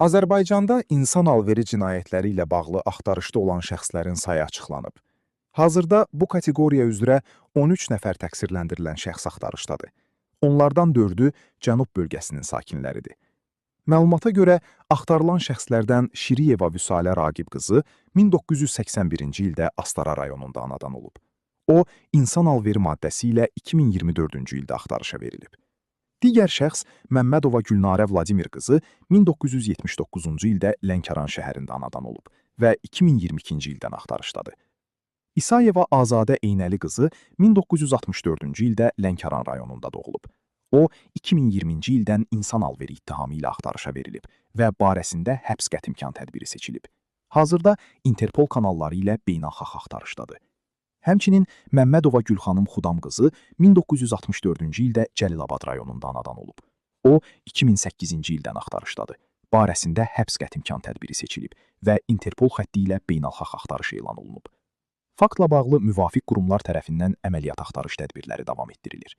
Azərbaycanda insan alveri cinayətləri ilə bağlı axtarışda olan şəxslərin sayı açıqlanıb. Hazırda bu kateqoriya üzrə 13 nəfər təqsirləndirilən şəxs axtarışdadır. Onlardan 4-ü Cənub bölgəsinin sakinləridir. Məlumata görə axtarılan şəxslərdən Şiriyeva Vüsalə Raqib qızı 1981-ci ildə Astara rayonunda anadan olub. O, insan alveri maddəsi ilə 2024-cü ildə axtarışa verilib. Digər şəxs Məmmədova Gülnarə Vladimir qızı 1979-cu ildə Lənkəran şəhərində anadan olub və 2022-ci ildən axtarışdadır. İsayeva Azadə Eynəli qızı 1964-cü ildə Lənkəran rayonunda doğulub. O, 2020-ci ildən insan alveri ittihamı ilə axtarışa verilib və barəsində həbs qətimkan tədbiri seçilib. Hazırda Interpol kanalları ilə beynəlxalq axtarışdadır. Həmçinin Məmmədova Gülxanım Xudam qızı 1964-cü ildə Cəlilabad rayonunda anadan olub. O, 2008-ci ildən axtarışdadır. Barəsində həbs qətimkan tədbiri seçilib və Interpol xətti ilə beynəlxalq axtarış elan olunub. Faktla bağlı müvafiq qurumlar tərəfindən əməliyyat axtarış tədbirləri davam etdirilir.